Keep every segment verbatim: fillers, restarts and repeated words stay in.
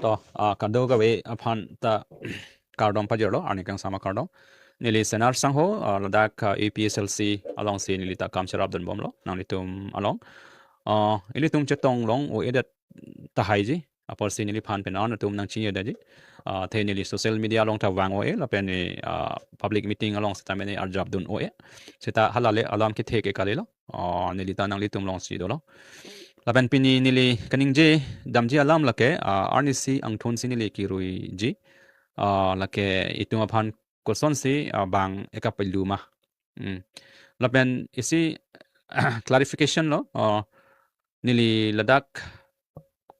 To, ah, kadokave aphan ta kardom pajirlo, arni kangsam akardom. Neli Senar Sangho, ah, ladak, ah, A P S L C alongsi neli ta kam cherapdunbomlo, nanglitum along. Ah, ilitum chetong long o-edet tahaiji, apotsi neliphan pen an atum nangchinidetji. Ah, athe neli social media along ta vang o-e, lapen ne, ah, public meeting along seta mene arjapdun o-e. Seta halale alam kethe ke kalilo. Ah, neli ta nanglitum alongsi dolo. Lapen pini neli kaningje damji alam lake, ah, arnisi angthunsi neli kiruiji. Ah, lake itum aphan kosonsi, ah, bang ekapelu ma. Hmm. Lapen isi clarification lo, ah, neli ladak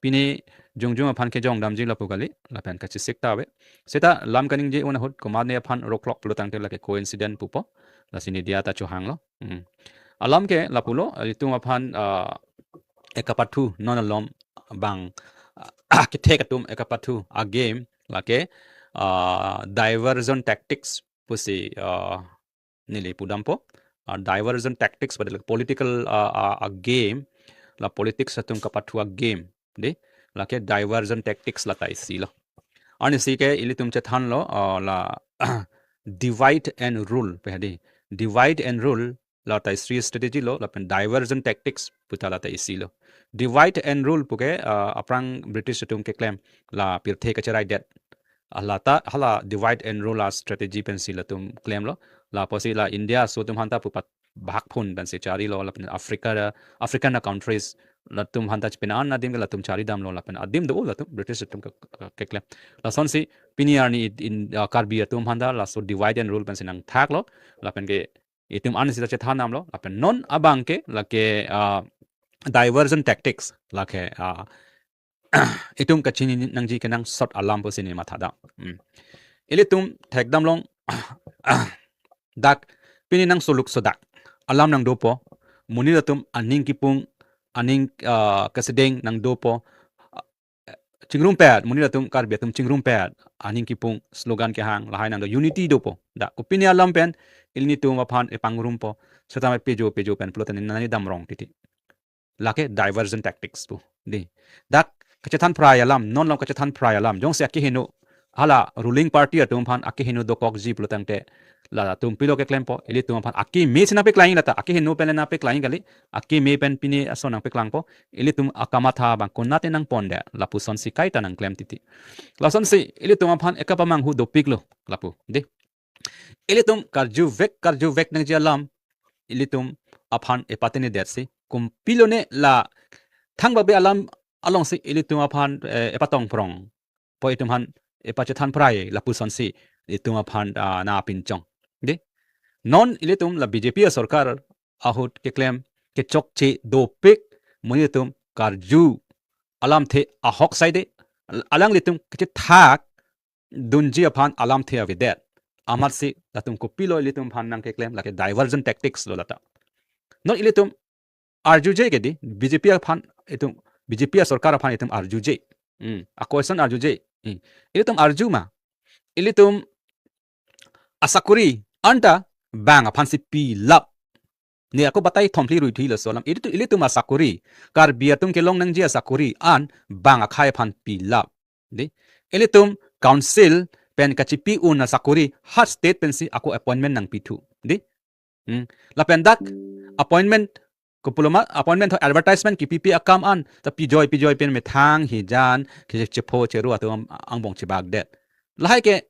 pini jongjung aphan kejong damji lapu kali, lapen kachesik ta ave. Seta lam kaningje un ahut komatne aphan roklok pulo tangte lake coincidence pupo. Lasi media ta chohanglo. Hmm. Alam ke lapulo, itum aphan, ah, ekapathu non alom bang, ah, kethek atum ekapathu a-game lake, ah, diversion tactics pusi, ah, neli pudampo. Ah, diversion tactics pada political, ah, ah, a-game, la politics atum kapathu a-game, dei, lake diversion tactics lata isilo. Arnisi ke ilitum chethanlo, ah, la divide and rule pu hedi. Divide and rule lata isi strategy lo, lapen diversion tactics puta lata isilo. Divide and rule puke, ah, aphrang British atum keklem, la pirthe kachiraidet. Ah, lata hala divide and rule a-strategy pensi latum klemlo. Lapusi la India aso atum aphanta pu pat bhag phun pensi charilo, lapen Africa, African countries latum aphanta chepena an adim ke latum charidamlo, lapen adim do latum British atum ke, ke, keklem. Lasonsi pini arni it-, in, ah, Karbi atum aphanta laso divide and rule pensi nangthaklo, lapen ke itum an sita chethandamlo, lapen non abang ke lake, ah, diversion tactics lake, ah, itum kachini nangji kenangsot alam pusi neli mathadam. Hmm. Ilitum thekdam long dak pini nang suluk sodak alam nangdopo, monit atum aning kipung, aning, ah, kesedeng nangdopo, ah, chingrumpet, monit atum Karbi atum chingrumpet, aning kipung slogan kehang, lahai nangdo unity dopo. Dak kopine alam pen ilitum aphan epangrumpo, setame pejo pejo pen pulote nani damrong titi. Lake diversion tactics pu. Dei. Dak kachethan phrai alam, non along kachethan phrai alam. Jongsi akeheno hala ruling party atum aphan akeheno dokokji pulo tangte latum pilo keklempo, ilitum aphan akeme si nangpeklang lata, akeheno pen le nangpeklang kali, akeme pen pini ason nangpeklangpo, ilitum akamatha abang konat nangpondet, lapusonsi kaita nangklem titi. Lasonsi ilitum aphan ekapamanghu dopiklo, lapu. Dei. Ilitum karjuvek, karjuvek nangji alam, ilitum aphan epatinidetsi, kumpilone la thangbabe alam alongsi ilitum aphan, eh, epatong phrongpo, itum aphan epachethan phrai, lapusonsi itum aphan, ah, nangpinchong. Dei. Non ilitum la B J P asorkar ahut keklem kechokche dopik, monit atum karju alamthe ahok saide, alanglitum kachethak dunji aphan alamthe avedet. Amatsi latum kopilo ilitum aphan nangkeklem, lake diversion tactics lo lata. Non ilitum arjuje ke dei, B J P aphan itum, B J P asorkar aphan itum arjuje. Hmm, a-question arjuje. Hmm. Ilitum arju ma. Ilitum asakori anta bang aphansi pilap. Ne ako batai thomphli ruithri laso alam. Ilitum, ilitum asakori, Karbi atum kelong nangji asakori an bang akhei aphan pilap. Dei. Ilitum council pen kachipi un asakori ha state pensi ako appointment nangpithu. Dei. Hmm. Lapen dak appointment kopuloma, appointment ho advertisement kipipi akam an ta pijoi pijoi pen methang hijan ke chepho cheru atum angbong chebakdet. Lahai ke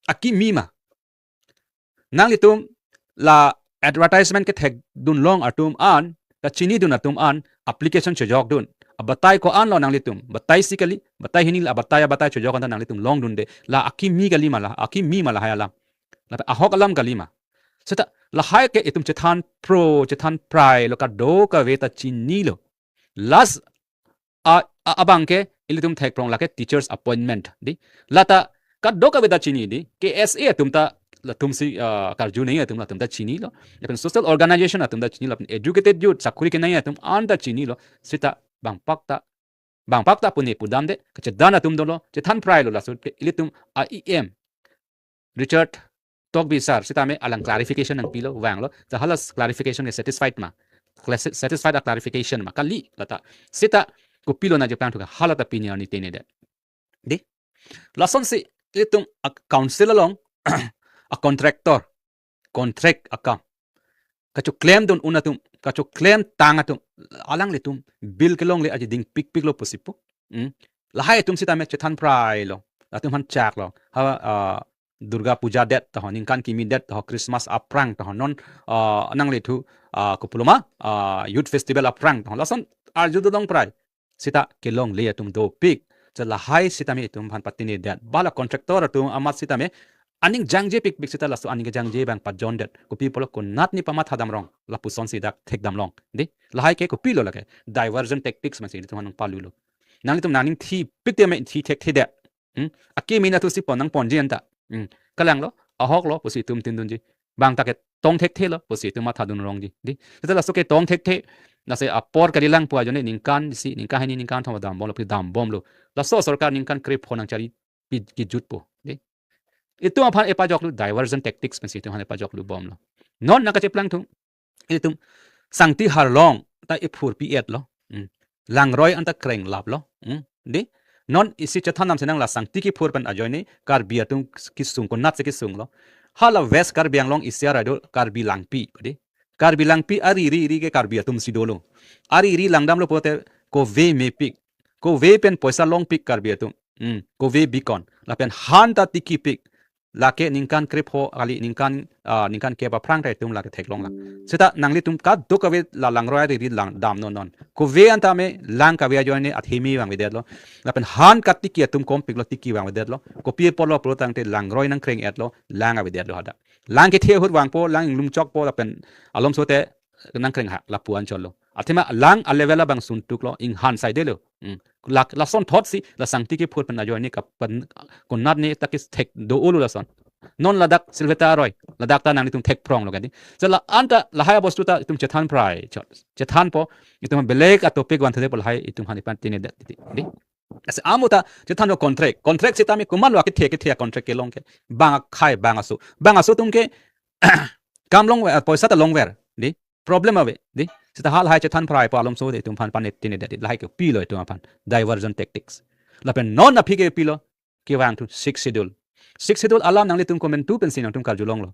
akimi ma. Nanglitum la advertisement kethekdun long atum an, kachinidun atum an, application chojokdun. Abatai ko-an lo nanglitum, batai isi kali, batai hini la, abatai abatai chojok anta nanglitum longdunde, la akimi kalima la, akimi ma lahai alam. Lapen ahok alam kalima. Seta lahai ke itum chethan phro, chethan phrai lo, kadokave ta chinilo. Last a, a, abang ke ilitum thekphrong lake teachers appointment dei. Lata kadokave ta chini dei. K S A atum ta latumsi, ah, karju nangji atum latum ta chinilo. Lapen social organization atum ta chinilo. Lapen educated youth sakori kenangji atum an ta chinilo. Seta bangpak ta, bangpak ta pune pudamde. Kachedan atum dolo. Chethan phrailo laso ke ilitum a E M Richard Tokbi sir, sitame alang clarification nangpilo, vanglo. Ta hala clarification ke satisfied ma? Cla-, satisfied a-clarification ma? Kali lata. Seta Kopilo nangcheplang thuke, hala ta pini arni tene det. Dei. Lasonsi itum a-council along a-contractor, contract akam kachoklemdun un atum, kachoklem tang atum, alanglitum bill kelongle aji dingpikpiklo pusi pu. Hmm. Lahai atum sitame chethan prailo, latum aphan chaklo. Ha, ah, Durga Puja det taho, ningkan kimi det taho, Christmas aphrang taho, non, ah, nanglithu, ah, kopiloma, ah, Youth Festival aphrang taho, lason arjudun long prai. Sita kelongle atum dopik. Che lahai sitame itum aphan patine det. Ba la contractor atum amat sitame aning jangjepikpik, sita laso aning kejangje abang pajondet. Kopi pulo konatne pamathadam rong, lapusonsi dak thekdam long. Dei, lahai ke kopilo lake? Diversion tactics masi itum aphan nangpalulo. Nanglitum nangning thipik tame thi thekthedet. Hmm? Akimi nangthusi pon nangponji anta. Hmm. Kalanglo, ahoklo pusi itum tindunji. Bang ta ketong thekthelo pusi itum mathadun rongji. Dei. Sita laso ketong thekthe, lasi apor kalilang pu ajoine ningkan isi, ningkan hini, ningkan thom dambomlo, pi dambomlo. Laso sorkar ningkan krepho nangchari pi kijutpo. Dei. Itum aphan epajoklo, diversion tactics pensi itum aphan epajoklo bomlo. Non nangkacheplang thu, itum sangti harlong ta iphurpi-etlo. Hmm. Langroi anta krenglaplo. Hmm. Dei. Non isi chethan namsi nang la sangti kiphur pen ajoine Karbi atum kisung, konatsi kisunglo? Hala West Karbi Anglong isi arai do Karbi Langpi, dei. Karbi Langpi ari ri ri ke Karbi atumsi dolo. Ari ri langdamlo pulote kove mepik, kove pen poisa longpik Karbi atum. Hmm, kove bikon. Lapen han ta tikipik. Lake ningkan krepho kali, ningkan, ah, ningkan kep aphrang ta itum lake theklonglak. Sita nanglitum kadokave la langroi ari ri langdamnon non. Kove anta me lang kave ajoine athimi vangvedetlo. Lapen han katiki atum kompiklo, tiki vangvedetlo. Kopi apotlo pulo tangte langroi nangkreng-etlo, lang avedetlo hadak. Lang kethe ahut vangpo, lang inglum chokpo, lapen alomso te nangkreng ha, lapu anchotlo. Athema lang a-level abang suntuklo, inghan saidelo. Hmm. Lak, lason thotsi, la sangti kiphur pen ajoine kapan, konatne ta kethek do-olo lason. Non ladak Silveta aroi, ladak ta nanglitum thekpronglo kadi. Che la anta lahai abostu ta itum chethan prai chot. Chethanpo, itum belek a-topic vanthode pu lahai itum aphan ipatine det titi. Dei. Ase amu ta chethanlo contract. Contract sitame komatlo akethe kethe a-contract kelong ke. Bang akhai, bang aso. Bang aso atum ke kam longver, poisa ta longver. Dei. Problem ave. Dei. Sita halahai chethan praipo alomso dei itum aphan patine det. Lahai kopilo itum aphan. Diversion tactics. Lapen non aphi ke pilo, kevang thu Sixth Schedule. Sixth Schedule alam nanglitum komantu pensi nangtum karjulonglo?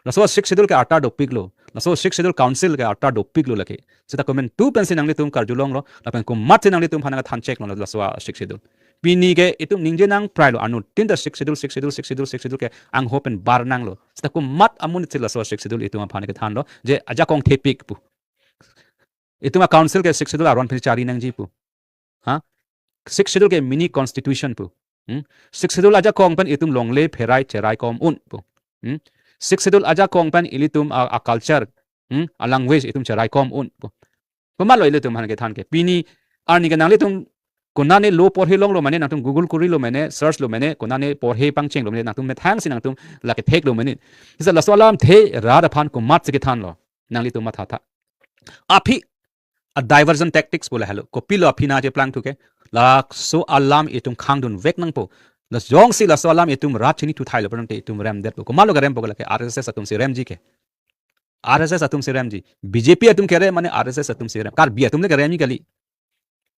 Laso Sixth Schedule ke arta dopiklo. Laso Sixth Schedule Council ke arta dopiklo lake. Sita komantu pensi nanglitum karjulonglo, lapen komatsi nanglitum aphan nangthancheklo laso Sixth Schedule? Pini ke itum ningje nang prailo, anuttin ta Sixth Schedule, Sixth Schedule, Sixth Schedule, Sixth Schedule ke angho pen bar nanglo. Sita komat amonitsi laso Sixth Schedule itum aphan kethanlo, je ajakong thepik pu. Itum a-council ke Sixth Schedule aron aphi chari nangji pu. Ha? Sixth Schedule ke mini constitution pu. Hmm? Sixth Schedule ajakong pen itum longle pherai cherai kom un pu. Hmm? Sixth Schedule ajakong pen ilitum a, a-culture, hmm, a-language itum cherai kom un pu. Komatlo ilitum aphan kethan ke? Pini arni ke nanglitum konane lo porhe longlo mane, nangtum Google kurilo mane, search lo mane, konane porhe pangchenglo mane, nangtum methangsi nangtum lake theklo mane. Sita laso alamthe rat aphan komatsi kethanlo? Nanglitum mathatha. Aphi a-diversion tactics pu lahelo. Kopilo aphi nangcheplang thu ke? Laso alam itum khangdunvek nangpo. Lajongsi laso alam itum rat chinithu thailo pu tangte itum remdetpo. Komatlo kerempo ke lake? R S S atumsi remji ke. R S S atumsi remji. B J P atum kerem mane R S S atumsi rem. Karbi atum le keremji kali.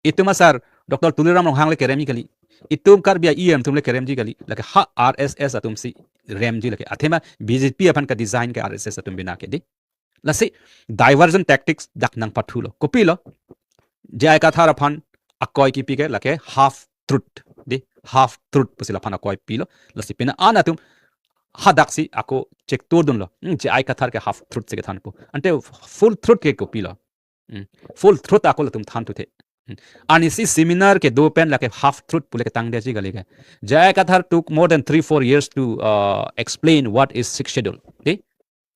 Itum asar Doctor Tuliram Ronghang le keremji kali. Itum Karbi a-E M atum le keremji kali. Lake ha R S S atumsi remji lake. Athema B J P aphan ka-design ke R S S atum bina ke dei. Lasi diversion tactics dak nangpathulo. Kopilo? J I Kathar aphan akoi kipi ke lake half truth. Dei, half truth pusi laphan akoi pilo. Lasi pini an atum hadaksi ako chekturdunlo. Hmm, J I Kathar ke half truth si kethan pu. Ante full truth ke kopilo? Hmm. Full truth ako latum than thuthe. Hmm. Arnisi seminar kedo pen lake half truth pu le ketangdetji kali ke. J I Kathar took more than three, four years to, uh, explain what is Sixth Schedule. Dei?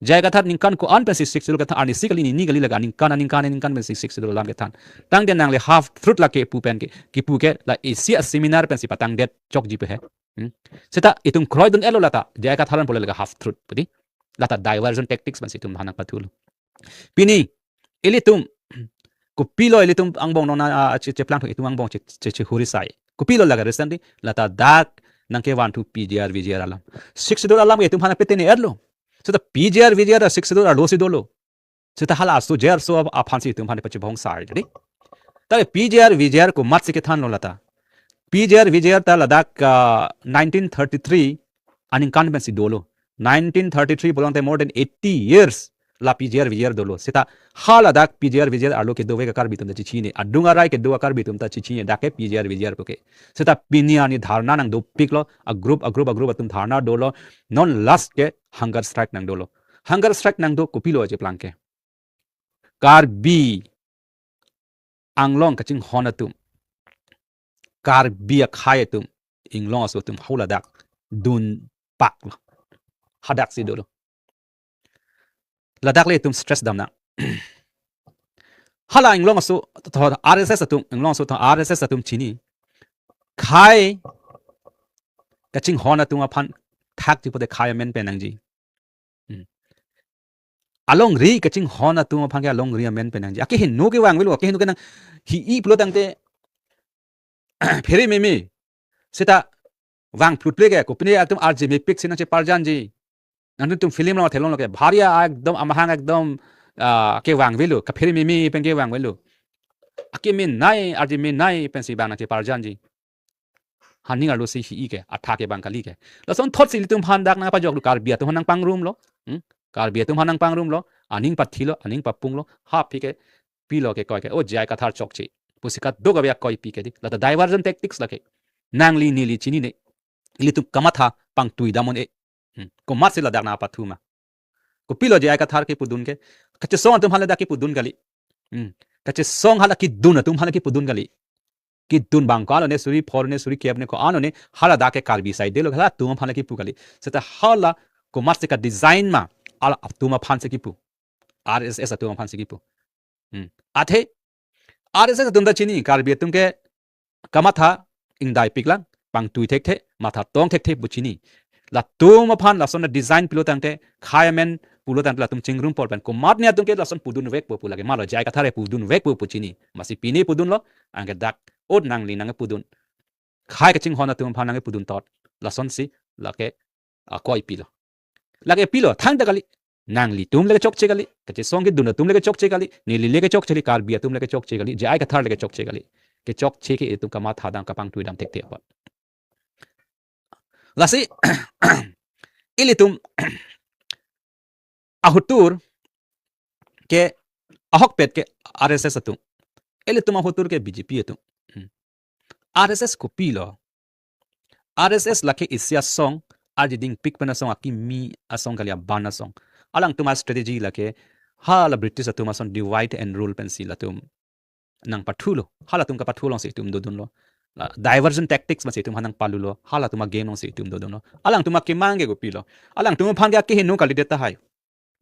J I Kathar ningkan ko-an pensi Sixth Schedule kethan, arnisi kali, nini kali, lake aningkan, aningkan, aningkan pensi Sixth Schedule alam kethan. Tangte nangle half truth lake pu pen ke, kipu ke la isi a-seminar pensi patangdet chokji pu he. Hmm. Sita itum kroidun-etlo lata, J I Kathar an pule lake half truth pu dei. Lata diversion tactics pensi itum aphan nangpathulo. Pini ilitum kopilo ilitum angbong nona, ah, che, cheplang thu itum angbong che, che, chehuri sai. Kopilo lake recently, lata dak nangkevan thu P G R, V G R alam. Sixth Schedule alam ke itum aphan patine-etlo. Sita P G R, V G R, Sixth Schedule arlosi dolo. Sita halaso J R so ap-, aphansi itum aphan pachebong sai dei. Tale P J R V J R komatsi kethanlo lata. P J R V J R ta ladak, ah, nineteen thirty-three aningkan pensi dolo. Nineteen thirty-three pulotangte more than eighty years la P J R V J R dolo. Seta ha ladak P J R V J R arlo kedo-ik a-Karbi atum ta chechini. Adung arai kedo a-Karbi atum ta chechini. Dak ke P J R V J R puke. Seta pini arni dharna nangdopiklo. A-group, a-group, a-group atum dharna dolo. Non last ke hunger strike nangdolo. Hunger strike nangdo kopilo cheplang ke. Karbi Anglong kachinghon atum, Karbi akhei atum, Inglong aso atum haladak dunpaklo. Hadaksi dolo. Ladak le itum stress damnang. Hala Inglong aso, to R S S atum, Inglong aso to R S S atum chini. Khei kachinghon atum aphan thakji pulote khei amen pen nangji. Hmm. Alongri kachinghon atum aphan ke alongri amen pen nangji. Akehingno kevang avelo, akehingno ke nang hi-i pulotangte phere meme. Seta vang phlut ple ke, kopine atum arje mepik si nangcheparjanji. Nangtum film lo theklonglo ke. Bharia ekdom amahang ekdom, ah, kevang avelo, kaphere meme pen kevang avelo. Akemenei, arje menei pensi bang nangcheparjanji. Haning arlo si hi-i ke, atha ke bang kali ke. Lasonthotsi ilitum aphan dak nangpajoklo, Karbi atum aphan nangpangrumlo. Hmm? Karbi atum aphan nangpangrumlo. Aning pathilo, aning papunglo. Ha aphi ke pilo ke koi ke. O J I Kathar chokche pusi kadokave akoipi ke dei. Lata diversion tactics lake. Nangli neli chinine. Ilitum kamatha pangtui dam un-e. Hmm. Komatsi ladak nangpathu ma? Kopilo J I Kathar kepudun ke? Kachesong atum hala dak kepudun kali. Hmm. Kachesong hala kedun atum hala kepudun kali. Kedun bang ko-an lone, suri pho lone, suri kep lone, ko-an lone, haladak ke Karbi side lo, halatum aphan le kepu kali. Seta hala komatsi kadesign ma, halatum aphansi kepu. R S S atum aphansi kepu. Hmm. Athe R S S atum ta chini, Karbi atum ke kamatha ingdaipiklang, pangtui thekthe, matha tong thekthe pu chini. Latum aphan lason adesign pulotangte, khei amen pulotangte latum chingrum pol pen. Komatne atum ke lason pudunvekpo pu lake, malo J I Kathar pudunvekpo pu chini. Amatsi pine pudunlo, anke dak ot nangli nangpudun. Khei kachinghon atum aphan nangpudun tot. Lasonsi lake akoipilo. Lake pilo, thangta kali. Nanglitum le kechokche kali. Kachesong kedun atum le kechokche kali. Neli le kechokche kali. Karbi atum le kechokche kali. J I Kathar le kechokche kali. Kechokche ke itum kamatha dam, kapangtui dam thekthe apot. Lasi, ilitum ahotur ke, ahokpet ke R S S atum. Ilitum ahotur ke B J P atum. Hmm. R S S kopilo? R S S lake isi asong, arje dingpik pen asong, akimi asong kali, aban asong. Alangtum astrategy lake, hala British atum ason divide and rule pensi latum nangpathulo. Halatum kapathu alongsi itum dodunlo. La diversion tactics masi itum aphan nangpalulo. Halatum agame alongsi itum dodunlo. Alangtum akemang ke kopilo? Alangtum aphan ke akehingno kalidet tahai.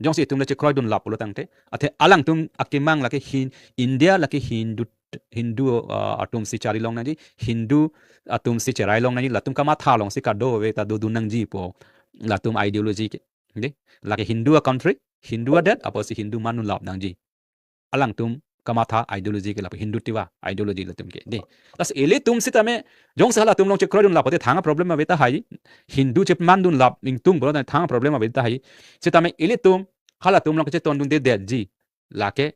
Jongsi itum le chekroidun lap pulotangte. Athe alangtum akemang lake Hin-, India lake Hindu, Hindu, ah, atumsi chari long nangji, Hindu atumsi cherai long nangji, latum kamatha alongsi kadokave ta dodun nangji pu latum ideology ke. Dei, lake Hindu a-country, Hindu adet, apotsi Hindu mandun lap nangji. Alangtum kamatha ideology ke lapu Hindutva ideology latum ke. Dei. Lasi ilitum sitame, jongsi halatum along chekroidun lap pulote thang a-problem ave tahai. Hindu chepmandun lap ingtung pulotangte thang a-problem ave tahai. Sitame ilitum halatum along kachetondundedetji. Lake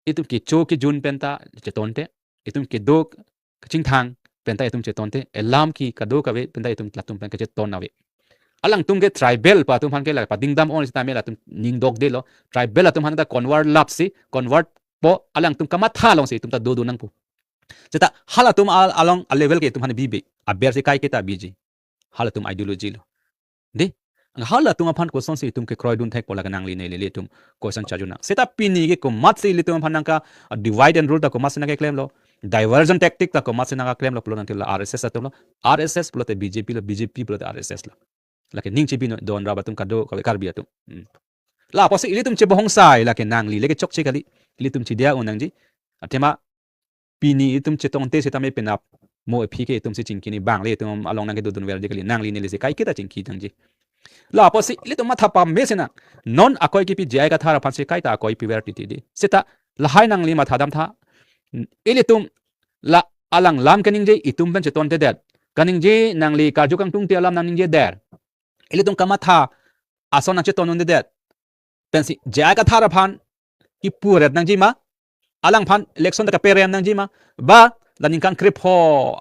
itum kecho kejun penta chetonte. Itum kedo kachingthang penta itum chetonte. Alam ke kadokave penta itum latum pen kacheton ave. Alangtum ke tribal pa atum aphan ke la pading dam-on sitame latum ning dokdelo. Tribal atum aphan ta convert lapsi, convert po, alangtum kamatha alongsi itum ta dodun nangpo. Seta halatum al-, along a-level ke itum aphan bibe. Aber si kaike ta biji. Halatum ideology lo. Dei. Halatum aphan kosonsi itum kekroidun thekpo, lake nangli neli le itum koson chajunang. Seta pini ke komatsi ilitum aphan nangka, ah, divide and rule ta komatsi nangkeklemlo. Diversion tactic ta komatsi nangkeklemlo pulotangte la R S S atumlo. R S S pulote B J P lo, B J P pulote R S S lo. Lake ning chebidon rap atum kadokave Karbi atum. Hmm. La apotsi ilitum chebohongsai, lake nangli le kechokche kali. Ilitum chedea un nangji. Athema pini itum chetongte sitame penap mo aphi ke itumsi chingkini, bang le itum along nangkedodunverji kali, nangli neli si kaike ta chingki nangji. La apotsi ilitum matha pame sinang. Non akoi kipi J I Kathar aphansi kaita akoi piver titi dei. Seta lahai nangli matha damtha. Ilitum la alang alam kaningje itum pen chetontedet. Kaningje nangli karju kangtungte alam nangningjedet. Ilitum kamatha ason nangchetonundedet. Pensi J I Kathar aphan kipuret nangji ma? alangphan election ta kaperem nangji ma, ba la ningkan krepho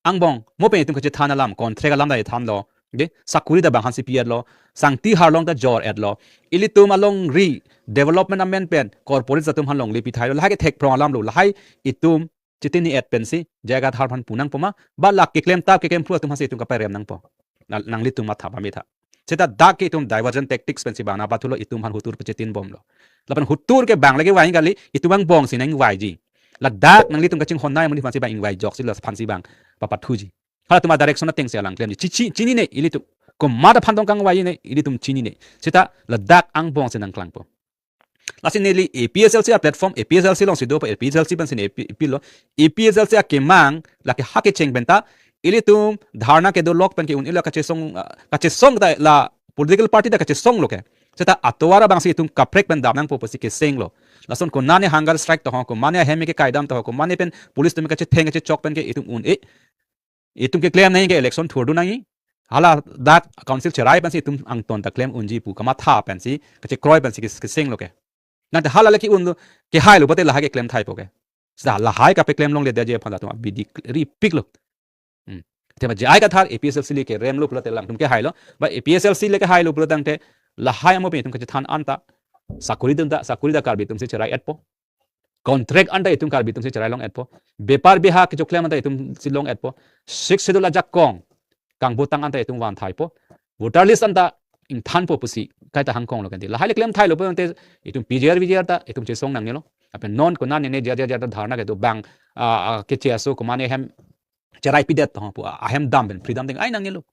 angbong mo pen itum kachethan alam, contract alam ta ithanlo, de, sakuri ta bang aphansi pi-etlo, sangti harlong ta jor-etlo, ilitum alongri development amen pen corporate atum aphan longle pithailo, lahai kethek phrong alam lo, lahai itum chitini-et pensi J I Kathar aphan pu nangpo ma, ba la keklem tap keklem phru atum aphansi itum kaperem nangpo. Na, nanglitum matha pametha. Seta dak ke itum diversion tactics pensi bang nangpathulo, itum aphan hutur pachitin bomlo. Lapen hutur ke bang lake vai kali, itum angbongsi nangvaiji. Ladak nanglitum kachinghon nai amonit aphansi bang ingvai joksi, la aphansi bang papathuji. Halatum a-direction atengsi alang klemji. Chi, chi, chinine ilitum. Komat aphan tong kangvaijine ilitum chinine. Seta ladak angbongsi nangklangpo. Lasi neli A P H L C a-platform, A P H L C alongsi dopo, A P H L C pensi ne A P, A P lo. A P H L C akemang, lake ha kecheng penta, ilitum dharna kedo lok pen ke-un-elo, kachesong, ah, kachesong ta la political party ta kachesonglo ke. Seta atovar abangsi itum kaprek pen dam nangpo pusi kesenglo. Lason konane hunger strike to ho, konane ahem ke kaidam to ho, konane pen police atum kachetheng kachechok pen ke itum un-e. Itum keklem nangji ke election thurdun nangji. Hala dak council cherai pensi itum angton ta klem unji pu kamatha pensi, kachekroi pensi kes-, kesenglo ke. Nangte hala lake un-lo, kehailo pulote lahai keklem thaipo ke. Seta lahai kapeklem longledetji aphan latum abidi ripiklo. Hmm. Tema J I Kathar A P H L C le keremlo pulote alangtum kehailo. Ba A P H L C le kehailo pulo tangte lahai amo pen itum kachethan anta, sakuri atum ta, sakuri ta Karbi atumsi cherai-etpo. Contract anta itum Karbi atumsi cherai long-etpo. Bepar beha kechoklem anta itumsi long-etpo. Sixth Schedule ajakong kangbotang anta itum vanthaipo. Voter list anta ingthanpo pusi kaita hangkonglo kenti. Lahai le klem thailo pulote itum P G R V G R ta itum chesong nangnelo. Lapen non konane ne J R J R ta dharna kedo bang, ah, ah, keche aso konane ahem cherai pidet to ho pu, ah, ahem dam pen freedom ding ai nangnelo.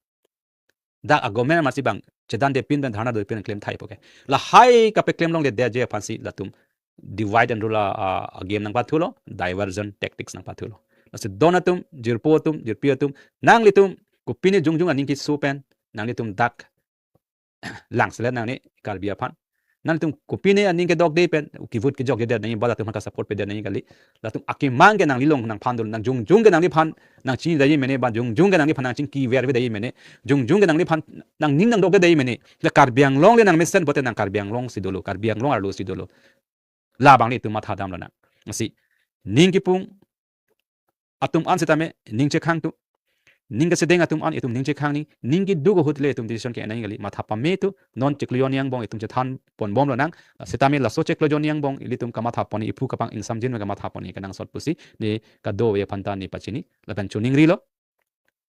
Dak a-government amatsi bang chedandepin pen dharna dopin klem thaipo ke. Lahai kapeklem longledetji aphansi latum divide and rule a, a, a-game nangpathulo, diversion tactics nangpathulo. Lasi don atum, jirpo atum, jirpi atum, nanglitum kopine jongjong aning keso pen nanglitum dak langselet nangne Karbi aphan. Nangtum kopine aning kedokde pen, ke-vote kejokjedet nangji, ba latum aphan ka-support pedet nangji kali. Latum akemang ke nangli along nangphan dolo, nang jongjong ke nangliphan nangchinidetji mene, ba jongjong ke nangliphan nangchingki vervedetji mene, jongjong ke nangliphan nangning nangdokdetji mene. La Karbi Anglong le nangmesen pulote nang Karbi Anglongsi dolo, Karbi Anglong arlosi dolo. Labang le itum matha damlo nang. Lasi ning kipung atum an sitame ning chekhang tu. Ning kesedeng atum an itum ning chekhang ni, ning keduk ahut le itum decision ke-en nangji kali, matha pame tu. Non chiklo jon angbong itum chethan ponbomlo nang. Sitame laso chiklo jon angbong ilitum kamatha pon-i, iphu kapang ingsamjin me kamatha pon-i kenangsot pusi ne kadokave aphanta ne pachini lapen choningrilo.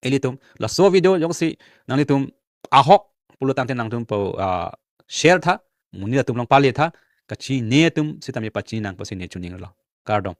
Ilitum laso video jongsi nanglitum ahok pulo tangte nangtum po, ah, share tha, monit atum along pale tha, kachini atum sitame pachini nang pusi ne choningrilo. Kardom.